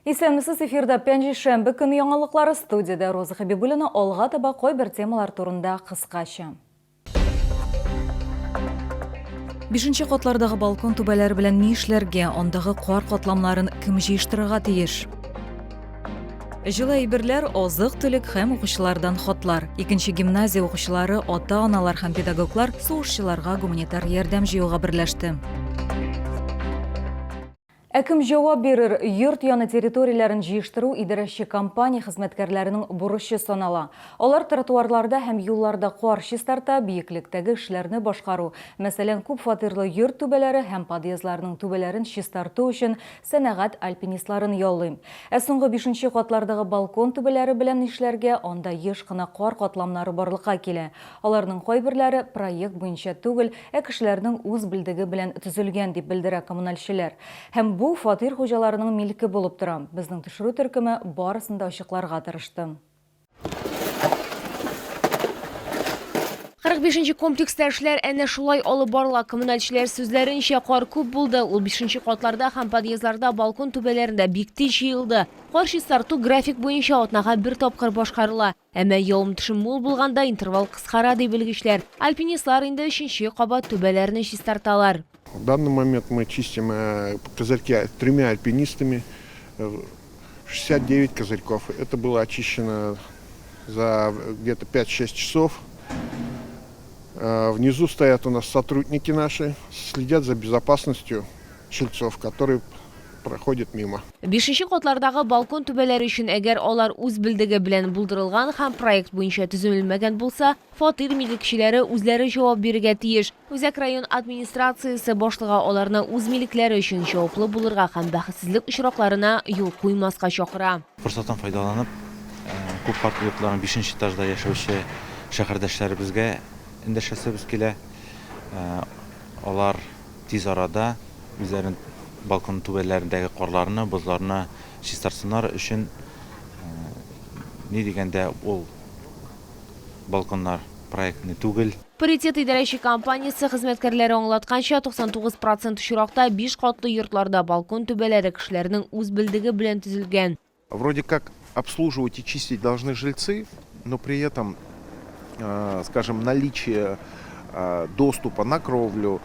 Исәнмесез, эфирда пәнҗешәмбе көне яңалыклары, студиядә Роза Хәбибуллина. Алга таба кайбер темалар турында кыскача. Бишенче катлардагы балкон түбәләре белән ни эшләргә? Андагы кар катламнарын кем җыештырырга тиеш? Җылы әйберләр, азык-төлек һәм укучылардан хатлар. Икенче гимназия укучылары, ата-аналар һәм педагоглар сугышчыларга гуманитар ярдәм җыюга берләште. Ә кем җавап бирер? Йорт яны территорияләрен җыештыру идарәче компания хезмәткәрләренең бурычы санала. Алар тротуарларда һәм юлларда кар чистарта, биеклектәге эшләрне башкару, мәсәлән, күп фатирлы йорт түбәләре һәм подъездларның түбәләрен чистарту өчен сәнәгать альпинистларын яллый. Ә соңгы бишенче катлардагы балкон түбәләре белән нишләргә? Анда еш кына кар катламнары барлыкка килә. Аларның кайберләре проект буенча түгел, ә кешеләрнең үз белдеге белән төзелгән, дип белдерә коммунальчеләр. Һәм бу фатир хуҗаларының милке булып тора. Безнең төшерү төркеме барысын да ачыкларга тырышты. 45 нче комплекста эшләр әнә шулай алып барыла. Коммунальчеләр сүзләренчә, кар күп булды. Ул бишенче катларда һәм подъездларда балкон түбәләрендә бик тиз җыелды. Кар чистарту график буенча атнага бер тапкыр башкарыла. Әмма явым-төшем мул булганда интервал кыскара, ди белгечләр. Альпинистлар инде өченче кабат түбәләрне чистарталар. В данный момент мы чистим козырьки тремя альпинистами. 69 козырьков. Это было очищено за где-то 5-6 часов. Внизу стоят у нас сотрудники наши, следят за безопасностью жильцов, которые проходят мимо. Бишенче катлардагы балкон түбәләре өчен, әгәр алар үз белдеге белән булдырылган һәм проект буенча төзелмәгән булса, фатир милекчеләре үзләре җавап бирергә тиеш. Үзәк район администрациясе башлыгы аларны үз милекләре өчен җаваплы булырга һәм бәхетсезлек очракларына юл куймаска чакыра. Форсаттан файдаланып, күп катлы йортларның бишенче этажда яшәүче шәһәрдәшләребезгә эндәшәсебез килә. Алар тиз арада үзләренең балкон түбәләрендәге карларны, бозларны чистартсыннар өчен, ни дигәндә, ул балконнар проектный түгел. Паритет идарәче компаниясе хезмәткәрләре аңлатканча, 99 процент очракта биш катлы йортларда балкон түбәләре кешеләрнең үз белдеге белән төзелгән. Вроде как обслуживать и чистить должны жильцы, но при этом, скажем, наличие доступа на кровлю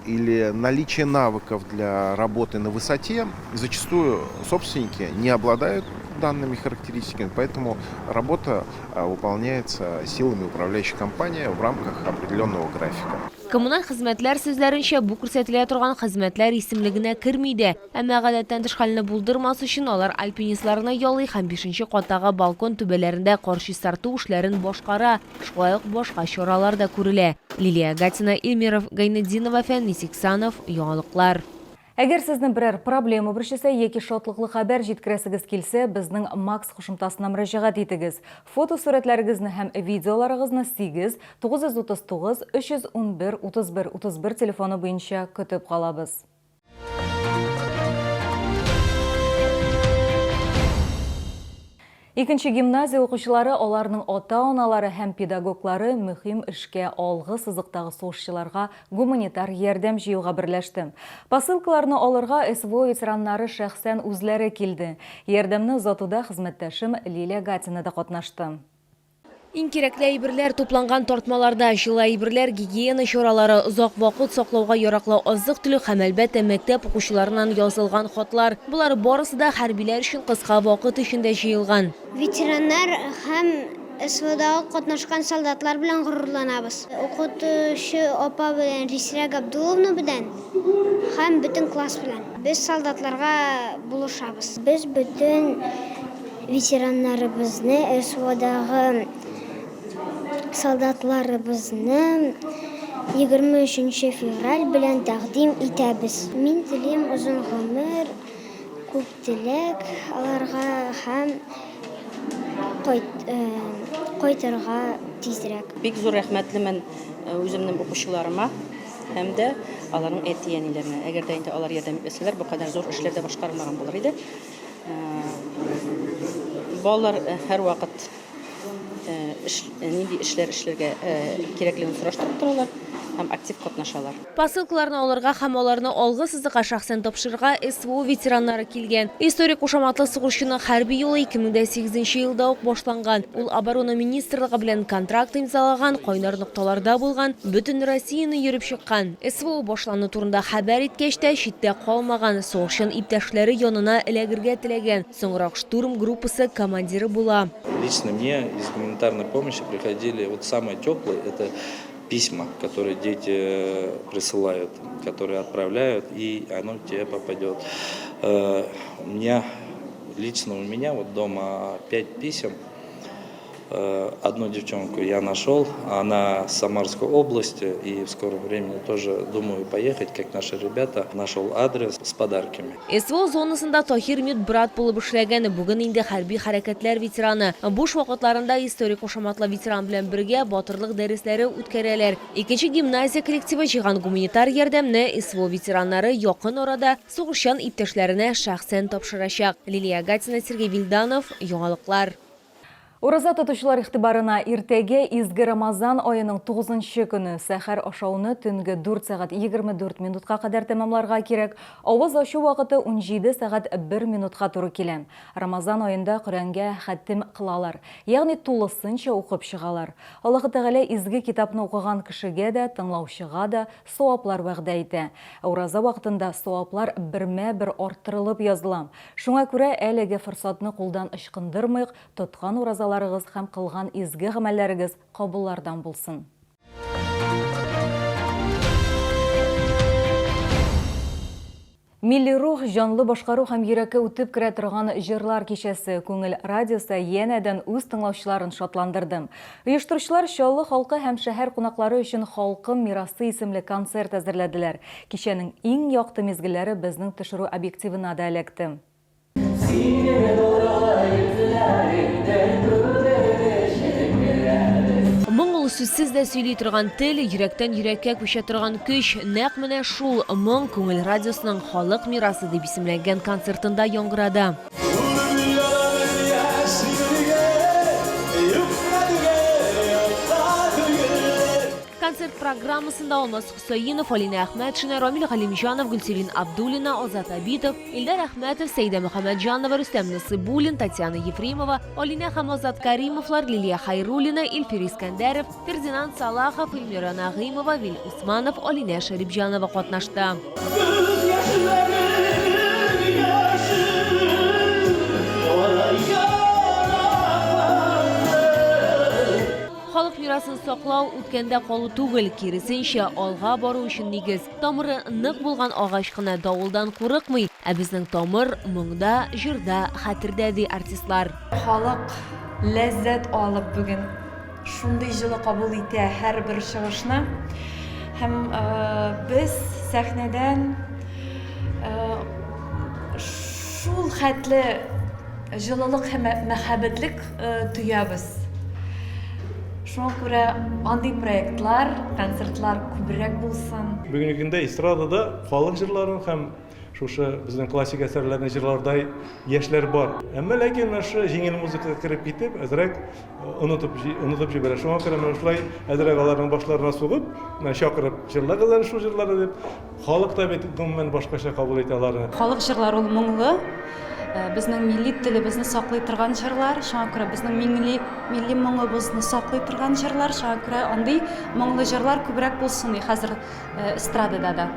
или наличие навыков для работы на высоте, зачастую собственники не обладают данными характеристиками, поэтому работа выполняется силами управляющей компании в рамках определенного графика. Коммуналь хезмәтләр сүзләренчә, бу күрсәтелә торган хезмәтләр исемлегенә керми дә. Әмма гадәттән тыш хәлне булдырмас өчен алар альпинистларны ялый һәм бишенче каттагы балкон түбәләрендә кар чистарту эшләрен башкара. Шулай ук башка чаралар да күрелә. Лилия Гатина, Илмиров Гайнетдинова, Фәнис Иксанов, Яңалыклар. Әгәр сезне берәр проблема борчыса яки шатлыклы хәбәр җиткерәсегез килсә, безнең Макс кушымтасына мөрәҗәгать итегез. Фотосурәтләрегезне һәм видеоларыгызны 8 939 311 31 31 телефоны буенча көтеп калабыз. Икенче гимназия укучылары, аларның ата-аналары һәм педагоглары мөһим эшкә алгы сызыктагы сугышчыларга гуманитар ярдәм җыюга берләште. Посылкаларны алырга СВО ветераннары шәхсән үзләре килде. Ярдәмне озатуда хезмәттәшем Лилия Гатина да катнашты. Иң кирәкле әйберләр тупланган тартмаларда, җылы әйберләр, гигиена чаралары, озак вакыт саклауга яраклы азык-төлек һәм, әлбәттә, мәктәп укучыларыннан язылган хатлар. Болар барысы да хәрбиләр өчен кыска вакыт эчендә җыелган. Ветераннар һәм СВОдагы катнашкан солдатлар белән горурланабыз. Укытучы апа белән Рисирә Габдулловна белән һәм бөтен класс белән. Без солдатларга булышабыз. Без бөтен Ветераннарыбызны, СВОдагы солдатларыбызны 23 нче февраль белән тәкъдим итәбез. Мин телим озын гомер, күп теләк аларга һәм кайтырга тизрәк. Бик зур рәхмәтлемен үземнең укучыларыма һәм дә аларның әти-әниләренә. Әгәр дә инде алар ярдәм итмәсәләр, бу кадәр зур эшләр дә башкарылмаган булыр иде. Балалар һәрвакыт эш, нинди эшләр эшләргә кирәклеген сораштырып торалар һәм актив катнашалар. Посылкаларны алырга һәм аларны алгы сызыкка шәхсән тапшырырга СВО ветераннары килгән. Историк кушаматлы сугышчының хәрби юлы 2008 нче елда ук башланган. Ул Оборона министрлыгы белән контракт имзалаган, кайнар нокталарда булган, бөтен Россияне йөреп чыккан. СВО башлану турында хәбәр иткәч тә, читтә калмаган, сугышчан иптәшләре янына эләгергә теләгән. Соңрак штурм группасы командиры була. Лично мне из гуманитарной помощи приходили вот самые теплые, это письма, которые дети э, присылают, которые отправляют, и оно тебе попадет. Э, у меня, лично у меня вот дома 5 писем, Э, одну девчонку я нашел, она с Самарской области, и в скором времени тоже думаю поехать, как наши ребята. Нашел адрес с подарками. СВО зонасында Таһир медбрат булып эшләгән, бүген инде хәрби хәрәкәтләр ветераны. Буш вакытларында историк кушаматлы ветеран белән бергә батырлык дәресләре үткәрәләр. Икенче гимназия коллективы җыйган гуманитар ярдәмне СВО ветераннары якын арада сугышчан иптәшләренә шәхсән тапшырачак. Лилия Гатина, Сергей Вильданов, Яңалыклар. Ураза тотучылар игътибарына иртәгә изге Рамазан аеның тугызынчы көне. Сәхәр ашауны төнге 4 сәгать 24 минутка кадәр тәмамларга кирәк. Авыз ачу вакыты 17 сәгать 1 минутка туры килә. Рамазан аенда Коръәнгә хәтем кылалар, ягъни тулысынча укып чыгалар. Аллаһы Тәгалә изге китапны укыган кешегә дә, тыңлаучыга да саваплар вәгъдә итә. Ә ураза вакытында саваплар бермә-бер арттырылып языла. Шуңа күрә әлеге форсатны кулдан ычкындырмыйк, тоткан уразаларыгыз һәм кылган изге гамәлләрегез кабуллардан булсын. Милли рух, җанлы башкару һәм йөрәккә үтеп керә торган җырлар кичәсе Күңел радиосы янәдән үз тыңлаучыларын шатландырды. Оештыручылар Чаллы халкы һәм шәһәр кунаклары өчен Халкым мирасы исемле концерт әзерләделәр. Кичәнең иң якты мизгелләре безнең төшерү объективына да эләкте. Моң ул сүзсез дә сөйли торган тел, йөрәктән йөрәккә күчә торган көч. Нәкъ менә шул моң Күңел радиосының Халык мирасы дип исемләнгән концертында яңгырады. Концерт программасында Алмаз Хөсәенов, Алинә Әхмәтшина, Рамил Галимҗанов, Гөлсирин Абдуллина, Азат Абитов, Илдар Әхмәтов, Сәйдә Мөхәммәтҗанова, Рөстәм Насыйбуллин, Татьяна Ефремова, Алинә һәм Азат Каримовлар, Лилия Хәйруллина, Илфир Искәндәров, Фердинанд Салахов, Эльмира Нәгыймова, Вил Усманов, Алинә Шәрипҗанова катнашты. Халык мирасын саклау, үткәндә калу түгел, киресенчә, алга бару өчен нигез. Тамыры нык булган агач кына давылдан курыкмый, ә безнең тамыр, моңда, җырда, хәтердә, ди артистлар. Халык ләззәт алып бүген шундый җылы кабул итә һәрбер чыгышны. Һәм без сәхнәдән шул хәтле җылылык һәм мәхәббәтлек тоябыз. Шуңа күрә андый проектлар, концертлар күбрәк булсын. Бүгенге көндә эстрадада халык җырларын һәм шушы безнең классик әсәрләрне җырлардай яшьләр бар. Әмма ләкин менә шушы җиңел музыкага кереп китеп, әзрәк онытып онытып җибәрә. Шуңа күрә менә шулай әзрәк аларның башларына сугып, менә чакырып җырлагыз әле шул җырларны дип, халык та бит гомумән башкача кабул итә аларны. Халык җырлары ул моңлы, безнең милли телебезне саклый торган җырлар, шуңа күрә безнең милли милли моңыбызны саклый торган җырлар, шуңа күрә андый моңлы җырлар күбрәк булсын и хәзер эстрадада да.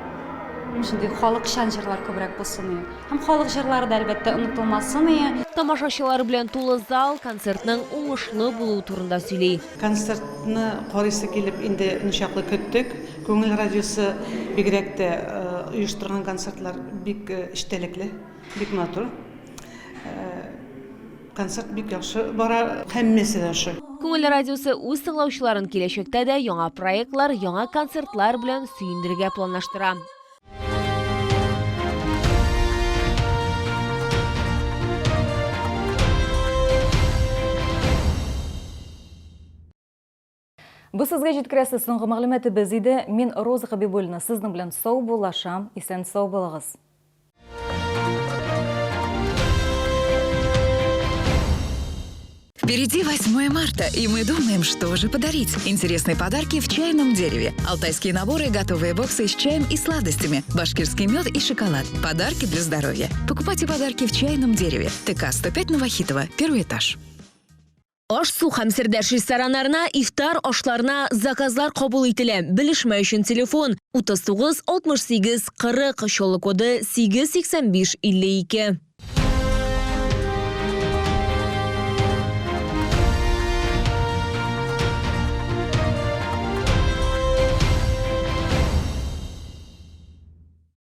Шундый халыкчан җырлар күбрәк булсын и. Һәм халык җырлары да, әлбәттә, онытылмасын ие. Тамашачылар белән тулы зал концертның уңышлы булуы турында сөйли. Концертны карыйсы килеп инде ничаклы көттек. Күңел радиосы бигрәк тә оештырган концертлар бик эчтәлекле, бик матур. Концерт бик яхшы бара, һәммәсе дә ошый. Күңел радиосы үз тыңлаучыларын киләчәктә дә яңа проектлар, яңа концертлар белән сөендерергә планлаштыра. Бу сезгә җиткерәсе соңгы мәгълүматыбыз иде. Мин Роза Хабибуллина сезнең белән саубуллашам. Исән-сау булыгыз. Впереди 8 марта, и мы думаем, что же подарить. Интересные подарки в чайном дереве. Алтайские наборы, готовые боксы с чаем и сладостями, башкирский мед и шоколад. Подарки для здоровья. Покупайте подарки в чайном дереве. ТК 105 Новохитова, первый этаж. Аш-су һәм Сердәш рестораннарына ифтар ашларына заказлар кабул ителә. Белешмә өчен телефон 39 68 40, Чаллы коды 885 52.